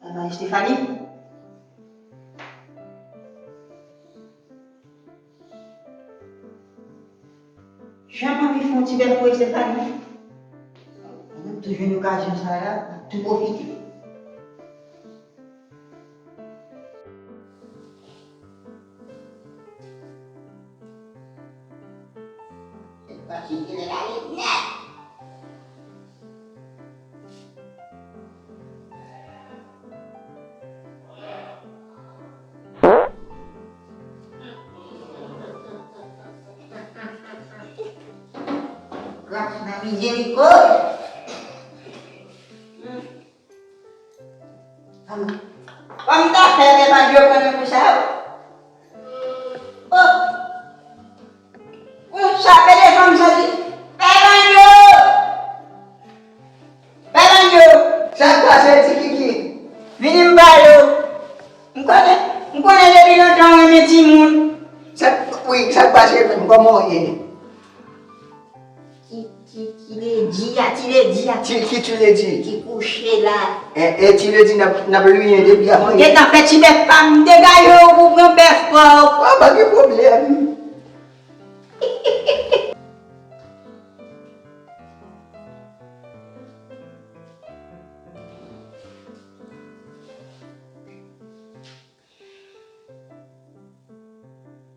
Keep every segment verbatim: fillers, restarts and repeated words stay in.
Travay Stephanie. Jan m anvi fè yon ti bèf pou Estefani. Mwen menm tou jwenn okazyon sa la, m ap tou pwofite. Sèt pati ki lè ale nèt. Gras nan mizerikòd. Kòman ta fè pè Bandyo konnen pou sa yo? Oh! Ou sa pede fanm soti. Pè Bandyo! Pè Bandyo! Sa k pase, Ti Kiki? Vini m pale w. M konnen, m konnen depi lontan w renmen timoun. Sa, wi, sa k pase menm? Kòman w ye? Ki, ki, ki ledi a, ti ledi a. Ti, ki ti ledi? Ki kouche la. E, e ti ledi n ap, n ap liyen depi avan yè. Gentan fè ti bèf pa m degaje w pou pran bèf pa w. Ah, pa gen pwoblèm.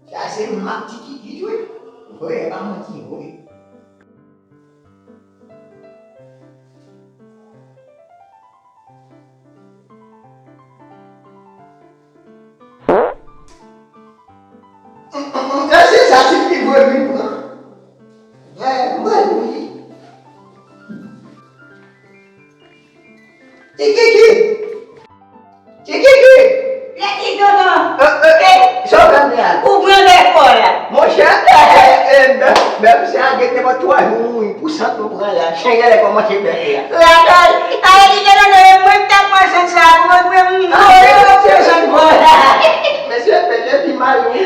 Sa se mak Ti Kiki wi. Vre, pa manti vre. Sa se sa Ti Kiki vre vin pran. Vre, mwen wi. Ti Kiki! Ti Kiki! Lè ki tonton! Eh, eh, sa w fè m la? Ou pran bèf pa w la. Monchè, eh, eh, eh, bèf, bèf sa gen nenpòt twa jou mouri pou sant nou pran la. Chen genlè kòmanse bèf la. Radòy, ta vle di ke tonton e mwen ki ta pran sant sa pou mwen, pou mwen mouri pou sant pa w la. Mesye, mesye pi mal wi.